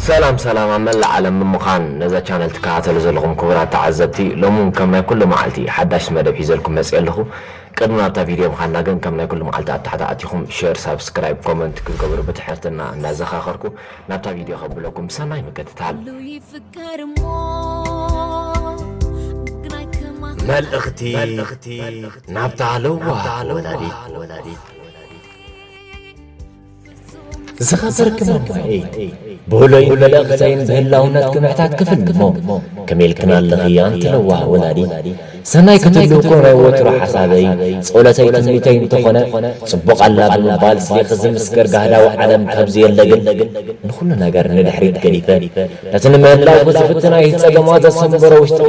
ሰላም ሰላም ኣብ መላእ ዓለም ብምዃን ነዛ ቻነል ትከታተሉ ዘለኹም ክቡራት ተዓዘብቲ፣ ሎሚ እውን ከም ናይ ኩሉ መዓልቲ ሓዳሽ መደብ ሒዘልኩም መፅእ ኣለኹ። ቅድሚ ናብታ ቪድዮ ምኻድና ግን ከም ናይ ኩሉ መዓልቲ ኣተሓታኣቲኹም ሸር፣ ሳብስክራይብ፣ ኮመንት ክትገብሩ ብትሕትና እናዘኻኸርኩ ናብታ ቪድዮ ከብለኩም ሰናይ ምክትታል። መልእኽቲ ናብታ ለዋህ ወላዲት። ዝኸበርኪ መማኤ፣ ብህሎይን መልእኽተይን ብህላውነትኪ ምሕታት ክፍልሞ። ከመይ ኢልክን ኣለኺ ኣንቲ ለዋህ ወላዲት? ሰናይ ክትህልው እኮ ናይ ወትሩ ሓሳበይ፣ ጸሎተይ፣ ትምኒተይ እንተኾነ፣ ጽቡቕ ኣላ ብምባል ስሌኺ ዝምስገር ጋህዳዊ ዓለም ካብዚ የለ ግን፣ ንኹሉ ነገር ንድሕሪት ገዲፈ፣ ነቲ ንምህላውኪ ዝፍትን ኣይጸገማት ዘሰንበሮ ውሽጥኺ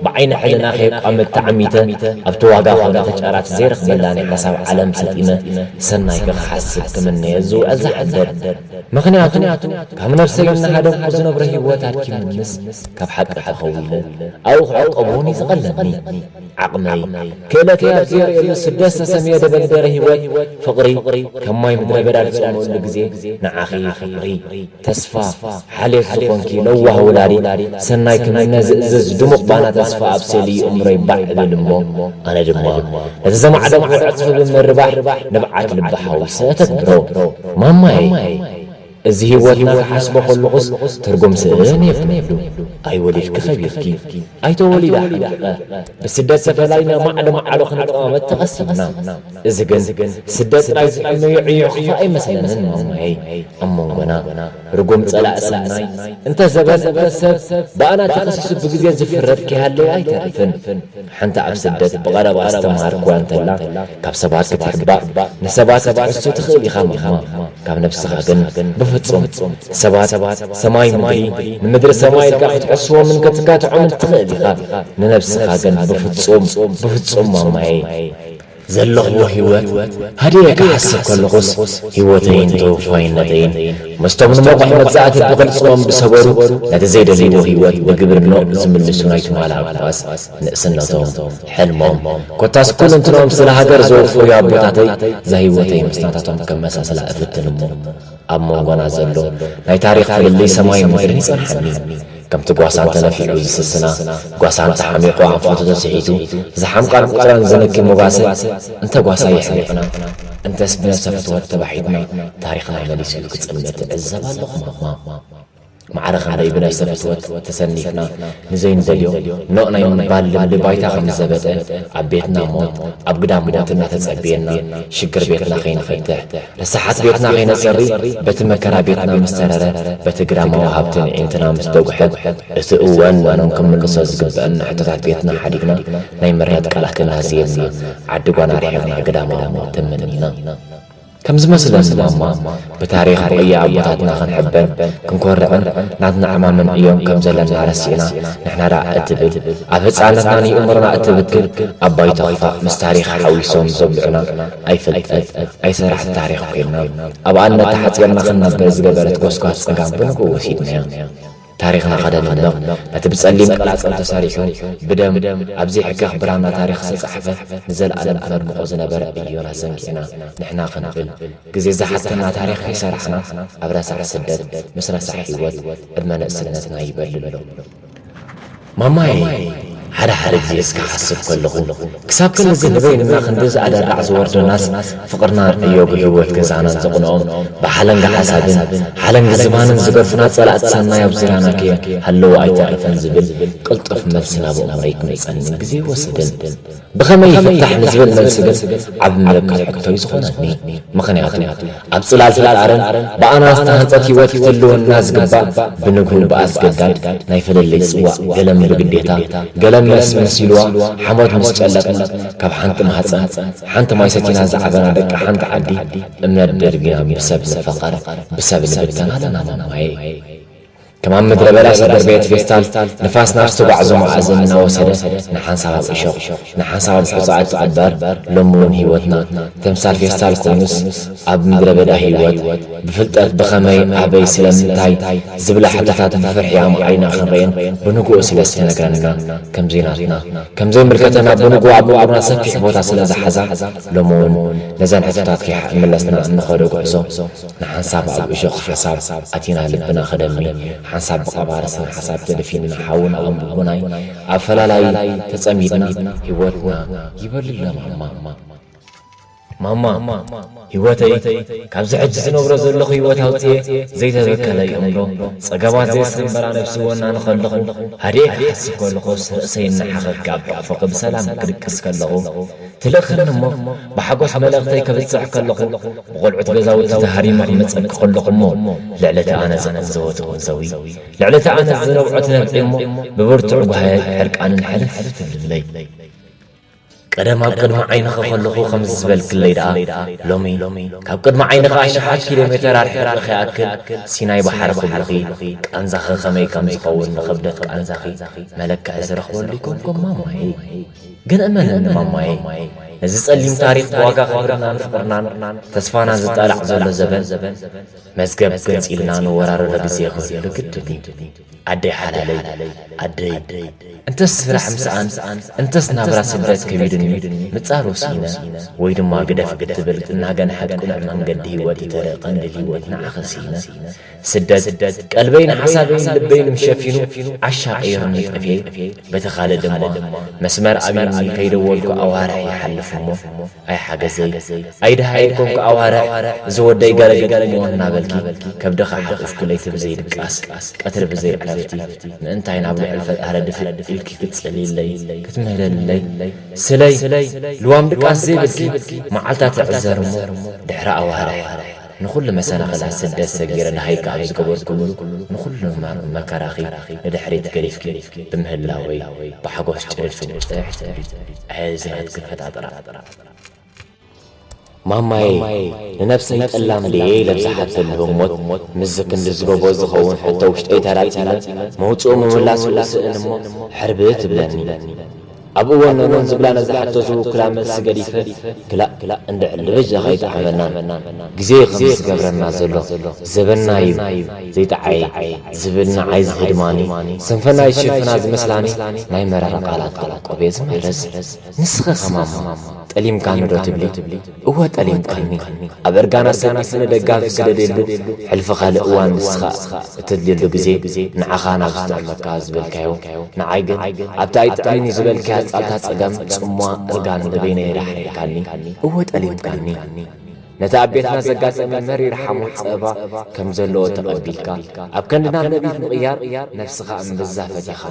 ብዓይኒ ሕልናኺ የቋምት ተዓሚተ፣ ኣብቲ ዋጋ ኮነ ተጫራት ዘይረኽበላ ናይ ሓሳብ ዓለም ሰጢመ፣ ሰናይኪ ክሓስብ ክምነዮ ዝውዕል ዝሓድር። ምኽንያቱ፣ ካብ ነብሰይ እናሃደምኩ ዝነብሮ ህይወት ኣድኪሙንስ፣ ካብ ሓቂ ተኸዊለ፣ ኣብኡ ክዕቀብ እውን እዩ ዝቐለኒ። ዓቕመይ፣ ክእለተይ ኣብ ዘየርእየሉ ስደት ዝተሰምየ ደበልደረ ህይወት፣ ፍቕሪ፣ ከም ማይ ምድረ በዳ ዝጸምኡሉ ግዜ፣ ንዓኺ ፍቕሪ፣ ተስፋ፣ ሓልዮት ዝኾንኪ ለዋህ ወላዲት፣ ሰናይ ክምነ ዝእዝዝ ድሙቕ ባና ተስፋ ኣብ ስእሊ ኣእምሮይ ባዕ እብል እሞ፣ ኣነ ድማ ነቲ ዘማዕደኹ ዕጽፊ ብምርባሕ ንብዓት ልቢ ሓዊሰ እተግብሮ። ማማየ፣ እዚ ህይወትና ክሓስቦ ከለኹስ ትርጉም ስእን የብለሉ። ኣይወሊድኪ ከቢርኪ፣ ኣይተወሊዳ ሓሚቐ፣ ብስደት ተፈላሊና ማዕዶ ማዕዶ ክንጠማመት ተቐሲብና። እዚ ግን ስደት ጥራይ ዝጠመዮ ዕዮ ክፋእ ኣይመስለንን ማማየይ። ኣብ መንጎና ርጉም ጸላእ ሰናይ እንተ ዘበን እንተ ሰብ ብኣና ተኸሲሱ ብግዜ ዝፍረድ ከይሃለየ ኣይተርፍን። ሓንቲ ኣብ ስደት ብቐረባ ዝተምሃርክዋ እንተላ፣ ካብ ሰባት ክትሕባእ፣ ንሰባት ክትሕሱ ትኽእል ኢኻ ማማ። ካብ ነብስኻ ግን ብፍጹም። ሰባት ሰማይ ምድሪ፣ ንምድሪ ሰማይ ኢልካ ክትሕስዎምን ክትካትዖምን ትኽእል ኢኻ። ንነብስኻ ግን ብፍጹም፣ ብፍጹም ማማየይ። ዘለኽዎ ህይወት ሃዲየ ክሓስብ ከለኹስ፣ ህይወተይን ተወፋይነተይን ምስቶም ንመቑሕ መግዛእቲ ብቕልጽሞም ዝሰበሩ፣ ነቲ ዘይደልይዎ ህይወት ብግብሪ ኖእ ዝምልሱ ናይ ትማሊ ኣባስ ንእስነቶም፣ ሕልሞም፣ ኮታስ ኩልንትኖም ስለ ሃገር ዘወፈዩ ኣቦታተይ፣ እዛ ህይወተይ ምስ ናታቶም ከመሳስላ እፍትን እሞ፣ ኣብ መንጎና ዘሎ ናይ ታሪኽ ፍልልይ ሰማይን ምድርን ይጸንሓኒ። ከምቲ ጓሳ እንተነፊዑ ዝስስና፣ ጓሳ እንተሓሚቑ ኣንፈቱ ተስሒቱ ዝሓምቃን ቁጽራን ዝንኪ ሞጋሰ፣ እንተ ጓሳ የሕሚቕና፣ እንተስ ብነብሰ ፍትወት ተባሒትና፣ ታሪኽና መሊሱ ክጽልመት እዕዘብ ኣለኹ ማማ። ማዕረ ክንደይ ብነብሰ ፍትወት ተሰኒፍና፣ ንዘይንደልዮ ኖእ ናይ ምባል ልምዲ ባይታ ከም ዝዘበጠ፣ ኣብ ቤትና ሞት፣ ኣብ ግዳም ሞት እናተጸብየና፣ ሽግር ቤትና ከይንፈትሕ፣ ርሳሓት ቤትና ከይነጸሪ፣ በቲ መከራ ቤትና ምስ ተረረ፣ በቲ ግዳማዊ ሃብቲ ንዒንትና ምስ ደጉሐ፣ እቲ እዋን ናኖም ክምልሶ ዝግበአና ሕቶታት ቤትና ሓዲግና፣ ናይ ምርያት ቃላት እናዝየምና፣ ዓዲ ጓና ርሒቕና ግዳማዊ ሞት ተመኒና። ከም ዝመስለኒ ማማ፣ ብታሪኽ ብቕያ ኣቦታትና ክንሕበን፣ ክንኮርዕን፣ ናትና ዕማምን ዕዮን ከም ዘለና ረሲዕና፣ ንሕና ደኣ እትብል፣ ኣብ ህጻንነትና ንእምሮና እትብክል፣ ኣብ ባይቶ ክፋእ ምስ ታሪኽ ሓዊሶም ዘብልዑና፣ ኣይፍልጠት ኣይሰራሕቲ ታሪኽ ኮይንና፣ ኣብ ኣንነት ተሓጺርና ክንነብር ዝገበረት ጎስጓስ ጸጋም ብንግኡ ወሲድናዮ። ታሪኽና ከደንምቕ፣ ነቲ ብጸሊም ቀላጽም ተሰሪሑ፣ ብደም ኣብ ዘይሕከኽ ብራና ታሪኽ ዝተጻሕፈ፣ ንዘለኣለም ከድምቖ ዝነበረ ዕዮና ዘንጊዕና፣ ንሕና ክንብል፣ ግዜ ዝሓተና ታሪኽ ከይሰራሕና፣ ኣብ ረሳሕ ስደት፣ ምስ ረሳሕ ህይወት፣ ዕድመ ንእስነትና ይበልል ኣሎ። ማማየ፣ ሓደ ሓደ ግዜ እስከ ሓስብ ከለኹ፣ ክሳብ ክንድዚ ንበይንና ክንድዚ ኣደራዕ ዝወርደናስ፣ ፍቕርናን ዕዮ ብህይወት ገዛናን ዘቕንኦም፣ ብሓለንጊ ሓሳብን ሓለንጊ ዝባንን ዝገርፉና ጸላእቲ ሰናይ ኣብ ዙርያና ከይሃለዉ ኣይተርፍን ዝብል ቅልጡፍ መልሲ ናብ ኣእምሮይ ክመጸኒ ግዜ ይወስድን። ብኸመይ ይፍታሕ ንዝብል መልሲ ግን ዓቢ ምልክት ሕቶ'ዩ ዝኾነኒ። ምኽንያቱ፣ ኣብ ጽላል ፈጣርን ብኣና ዝተሃንጸት ህይወት ክትህልወና ዝግባእ፣ ብንግሁ ብኣስገዳድ ናይ ፍልልይ ጽዋእ፣ ገለ ብግዴታ፣ ገለ መስ መሲልዋ፣ ሓሞት ምስ ጨለጥና፣ ካብ ሓንቲ ማህጸን፣ ሓንቲ ማይ ሰቲና ዝዓበና ደቂ ሓንቲ ዓዲ፣ እምነት ደርቢና ብሰብ ንፋቐር፣ ብሰብ ንብተን ኣለና ማማየ። ከም ኣብ ምድረ በዳ ዝተደርበየት ፌስታል፣ ንፋስ ናብ ዝተጓዕዞ መኣዝን እናወሰደ፣ ንሓንሳብ ኣብ እሾኽ፣ ንሓንሳብ ኣብ ሑጻ እትቕበር፣ ሎሚ እውን ህይወትና፣ ተምሳል ፌስታል ኮይኑስ፣ ኣብ ምድረ በዳ ህይወት፣ ብፍልጠት፣ ብኸመይ፣ ኣበይ፣ ስለምንታይ፣ ዝብላ ሕቶታት ብፍርሒ ኣምዓዲና ክንርእየን፣ ብንግኡ ስለ ዝተነግረና፣ ከምዘይ ናትና፣ ከምዘይ ምልከተና፣ ብንግኡ ኣብ መንጎና ሰፊሕ ቦታ ስለ ዝሓዛ፣ ሎሚ እውን ነዘን ሕቶታት ከይሓ-፣ መለስና እንኸዶ ጉዕዞ፣ ንሓንሳብ ኣብ እሾኽ ሓሳብ ኣቲና ልብና ክደሚ፣ ሓንሳብ ብቐባሪ ስነ ሓሳብ ተደፊንና ሓውን ኣንቡቡናይ ኣብ ፈላላይ ተጸሚድና ህይወትና ይበልሎ ማማ። ማማ፣ ህይወተይ፣ ካብዚ ሕጂ ዝነብሮ ዘለኹ ህይወት ኣውጽኤ ዘይተበከለ ይእምሮ፣ ጸገማት ዘየስተንበራ ነብሲ ወናኒ ከለኹ፣ ሃዲኤ ክሓስብ ከለኹስ ርእሰይ እናሓኸክ ኣብ ሕቑፍኺ ብሰላም ክድቅስ ከለኹ፣ ትልእኸኒ እሞ፣ ብሓጎስ መልእኽተይ ከብጽሕ ከለኹ፣ ብቖልዑት ገዛውቲ ተሃሪመ ክመጸኪ ከለኹ እሞ፣ ልዕሊ እቲ ኣነ ዝዕዘቦ ትቕንዘዊ፣ ልዕሊ እቲ ኣነ ዝነብዖ ትነብዒ እሞ፣ ብብርቱዕ ጓህየይ ሕርቃንን ሕልፍ ትብልለይ። ቀደም ኣብ ቅድሚ ዓይንኺ ከለኹ ከምዚ ዝበልክለይ ደኣ፣ ሎሚ ካብ ቅድሚ ዓይንኺ ኣሽሓት ኪሎ ሜተር ኣርሒቕኺ ክኣክል፣ ሲናይ ባሕሪ ክብልኺ፣ ቃንዛኺ ከመይ ከም ዝኸውን ንኽብደት ቃንዛኺ መለክዒ ዝረኽበሉ ይኮንኩ ማማየ። ግን እመነኒ ማማየ፣ ነዚ ጸሊም ታሪኽ ብዋጋ ክብርናን ፍቕርናን ተስፋናን ዝጣላዕ ዘሎ ዘበን፣ መዝገብ ገንጺልና ንወራረዶ ግዜ ክህሉ ግድን እዩ። ኣደይ ሓላለይ፣ ኣደይ፣ እንተስ ስራሕ ምስኣን፣ እንተስ ናብራ ስደት ከቢዱኒ፣ ምጻር ወሲነ፣ ወይ ድማ ግደፍ ክትብል እናገንሐት ቅኑዕ መንገዲ ህይወት እተርኢ ቀንዲ ህይወት ንዓኺ ስኢነ። ስደት፣ ቀልበይን ሓሳበይን ልበይን ምሸፊኑ፣ ዓሻ ቀይሩኒ ጠፍየ። በቲ ካልእ ድማ፣ መስመር ኣብዩኒ ከይደወልኩ ኣዋርሕ ይሓልፍ እሞ፣ ኣይ ሓገዘይ፣ ኣይ ደሃይ ኮንኩ ኣዋርሕ፣ እዚ ወደይ ገለ ገጥምዎ እናበልኪ፣ ከብድኻ ሓቑፍኪ ለይቲ ብዘይ ድቃስ፣ ቀትሪ ብዘይ ዕረፍቲ፣ ምእንታይ ናብ ልዑል ፈጣሪ ድፍእ ኢልኪ ክትጽልይለይ፣ ክትምህለልለይ፣ ስለይ፣ ልዋም ድቃስ ዘይብልኪ፣ መዓልታት ትዕዘር እሞ፣ ድሕሪ ኣዋርሕ፣ ንኹሉ መሰናኽላት ስደት ሰጊረ ደሃይኪ ኣብ ዝገበርኩሉ፣ ንኹሉ መ-፣ መከራኺ ንድሕሪት ገዲፍኪ ብምህላወይ፣ ብሓጎስ ጭርፍ ብጥሕ ትብሊ፣ ኣዕዝናትኪ ፈጣጥራ። ማማየ፣ ንነብሰይ ጠላም ድየ ኢለ ብዝሓተሉ ህሞት፣ ምስዚ ክንዲ ዝጎቦ ዝኸውን ሕቶ ውሽጠይ ተላጺመ፣ መውጽኡ ምምላሱ እስእን እሞ፣ ሕርብት ትብለኒ። ኣብ እዋን እዋን ዝብላ ነዚ ሕቶ ዝውክላ መልሲ ገዲፈ፣ ክላእ፣ ክላእ፣ እንድዕል ብጃኻ ኣይጠዓመናን። ግዜ እዩ ከምዚ ዝገብረና ዘሎ፣ ዘበንና እዩ ዘይጠዓየ ዝብል ንዓይ ዝህድማኒ፣ ስንፍናይ ዝሽፍና ዝመስላኒ ናይ መረረ ቃላት ክዕቆብ እየ ዝመርጽ። ንስኺ ከ ማማ፣ ጠሊምካኒ ዶ ትብሊ? እወ ጠሊምካኒ። ኣብ እርጋና ሰኒፍኒ ደጋፊ ክደድየሉ፣ ሕልፊ ካልእ እዋን ንስኻ እተድልየሉ ግዜ፣ ንዓኻ ናብ ዝጥዕመካ ዝበልካዮ፣ ንዓይ ግን ኣብቲ ኣይጥዕምን እዩ ዝበልካያ ጻልታ ጸገም፣ ጽምዋ፣ እርጋን ንበይነይ ዳሕሪርካኒ። እወ ጠሊምካኒ። ነቲ ኣብ ቤትና ዘጋጠመ መሪር ሓሞት ጸበባ ከም ዘለዎ ተቐቢልካ፣ ኣብ ከንዲ ናብ ነቢት ምቕያር ነብስኻ እምብዛ ፈቲኻ፣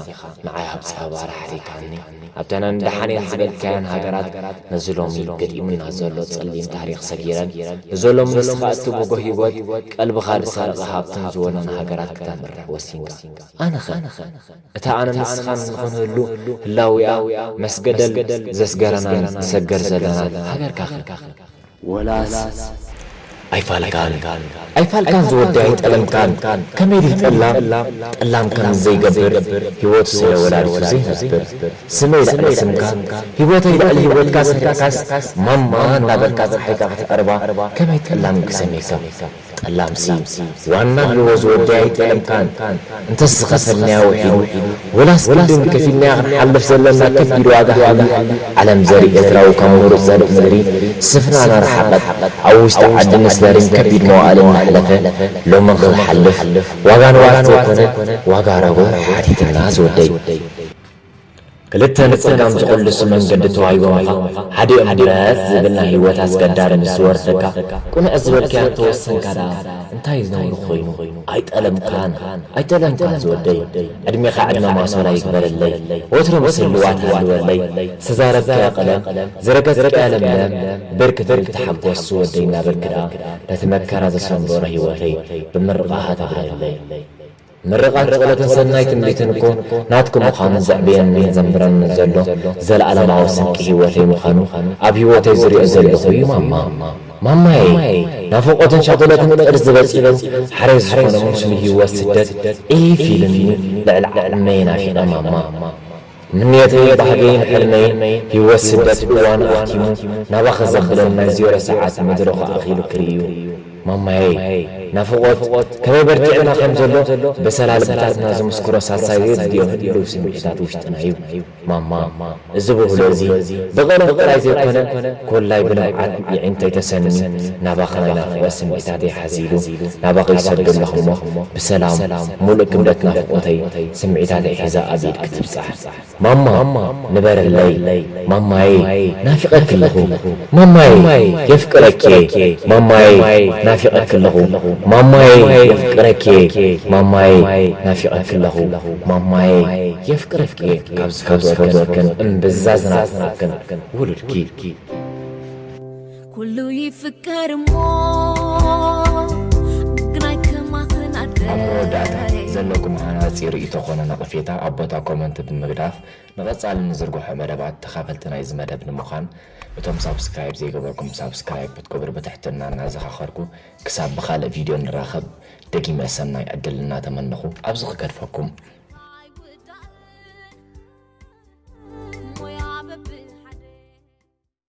ንዓይ ኣብ ጸበባ ራሕሪካኒ። ኣብተን ደሓን እየን ዝበልካየን ሃገራት፣ ነዚ ሎሚ ገጢሙና ዘሎ ጸሊም ታሪኽ ሰጊረን፣ ንዞሎም ንስኻ እትብህጎ ህይወት፣ ቀልብኻ ዝሰርቐ ሃብትን ዝወነነ ሃገራት ክተምርሕ ወሲንካ። ኣነኸ? እታ ኣነን ንስኻን ንኾነሉ ህላዊኣ መስገደል ዘስገረናን ንሰገር ዘለናን ሃገርካኸ? ወላስ ኣይፋልካን፣ ኣይፋልካን ዝወዲ ኣይጠለምካን። ከመይ ድዩ ጠላም? ጠላም ከም ዘይገብር፣ ህይወቱ ስለ ወላዲቱ ዘይነብር። ስመይ ልዕሊ ስምካ፣ ህይወተይ ልዕሊ ህይወትካ ሰሪዕካስ፣ ማማ እናበልካ ጸሓይካ ክትዕርባ፣ ከመይ ጠላም ክሰምየካ? ጠላምሲ ዋና ኣለዎ ዝወዲ ኣይጠለምካን። እንተስ ዝኸፈልናዮ ውሒዱ፣ ወላስ ክንድን ከፊልናዮ ክንሓልፍ ዘለና ከቢድ ዋጋ ሃልዩ፣ ዓለም ዘርኢ ኤርትራዊ ካብ ምሩጽ ዘርኢ ምድሪ ስፍና ናረሓቐት፣ ኣብ ውሽጢ ዓዲ ንስለሪን ከቢድ መዋእል እናሕለፈ፣ ሎሚ ክሓልፍ ዋጋ ንዋት ዘይኮነ፣ ዋጋ ረብሑ ሓቲትና ዝወደይ። ክልተ ንጸጋም ዝቕልሱ መንገዲ ተዋሂቦምኻ፣ ሓደ እምረት ዝብል ናይ ህይወት ኣስገዳሪ ምስ ዝወርደካ፣ ቅኑዕ ዝበልካዮ እንተወሰንካ ደኣ፣ እንታይ ነውሪ ኮይኑ? ኣይጠለምካን፣ ኣይጠለምካን ዝወደይ። ዕድሜኻ ዕድመ ማሶላ ይግበረለይ። ወትሩ ምስ ህልዋት ሃልወለይ። ዝተዛረብካያ ቀለም፣ ዝረገጽካያ ለምለም፣ ብርክ ትብል ተሓጎስ ዝወደይ እናበልክ ደኣ፣ ነቲ መከራ ዘሰንበሮ ህይወተይ ብምርቓኻ ተብርህለይ። ምርቓት ጸሎትን ሰናይ ትምኒትን እኮ ናትኩም ምዃኑ ዘዕብየንን ዘንብረንን ዘሎ ዘለኣለማዊ ስንቂ ህይወተይ ምዃኑ ኣብ ህይወተይ ዝሪኦ ዘለኹ እዩ ማማ። ማማየ፣ ናፍቖትን ሻቕሎትን ጥርዚ በጺሑ፣ ሓሬስ ዝኾነ ምስሉ ህይወት ስደት ዒፍ ኢሉኒ፣ ልዕሊ ዓቕመይ ናፊቐ ማማ። ምንየተይን ባህገይን ሕልመይን ህይወት ስደት እዋኑ ኣኽቲሙ፣ ናባኺ ዘብለኒ ናይ ዝዮሮ ሰዓት መድረኹ ኣኺሉ ክርእዩ። ማማየ፣ ናፍቖት ከመይ በርቲዕና ከም ዘሎ፣ በሰላ ልብታትና ዝምስክሮ ሳልሳይ ዘየድልዮ ህሉው ስምዒታት ውሽጥና እዩ። ማማ፣ እዚ ብህሎ እዚ ብቐለም ጥራይ ዘይኮነ፣ ኮላይ ብንብዓት የዒንተይ ተሰንዩ፣ ናባኺ ናይ ናፍቖት ስምዒታተይ ሓዚሉ፣ ናባኺ ይሰዶ ኣለኹ እሞ፣ ብሰላም፣ ሙሉእ ክብደት ናፍቖተይ፣ ስምዒታተይ ሒዛ ኣብ ኢድኪ ትብጻሕ። ማማ፣ ንበርለይ። ማማየ፣ ናፊቐኪ ኣለኹ። ማማየ፣ የፍቅረኪ። ማማየ፣ ናፊቐኪ ኣለኹ። ማማየ፣ የፍቅረኪ። ማማየ፣ ናፊቐኪ ኣለኹ። ማማየ፣ የፍቅረኪ። ካብ ዝፈትወክን እምብዛ ዝናፍቐክን ውሉድኪ። ኩሉ ይፍቀር እሞ ግናይ ከማኽን ኣብ መወዳእታ ዘለኩም ሃናጺ ርእይቶ ኮነ ነቐፌታ ኣብ ቦታ ኮመንት ብምግዳፍ ንቐጻሊ ንዝርግሖ መደባት ተኻፈልቲ ናይዚ መደብ ንምዃን እቶም ሳብስክራይብ ዘይገበርኩም ሳብስክራይብ ክትገብሩ ብትሕትና እናዘኻኸርኩ ክሳብ ብኻልእ ቪድዮ ንራኸብ ደጊመ ሰናይ ዕድል እናተመነኹ ኣብዚ ክገድፈኩም።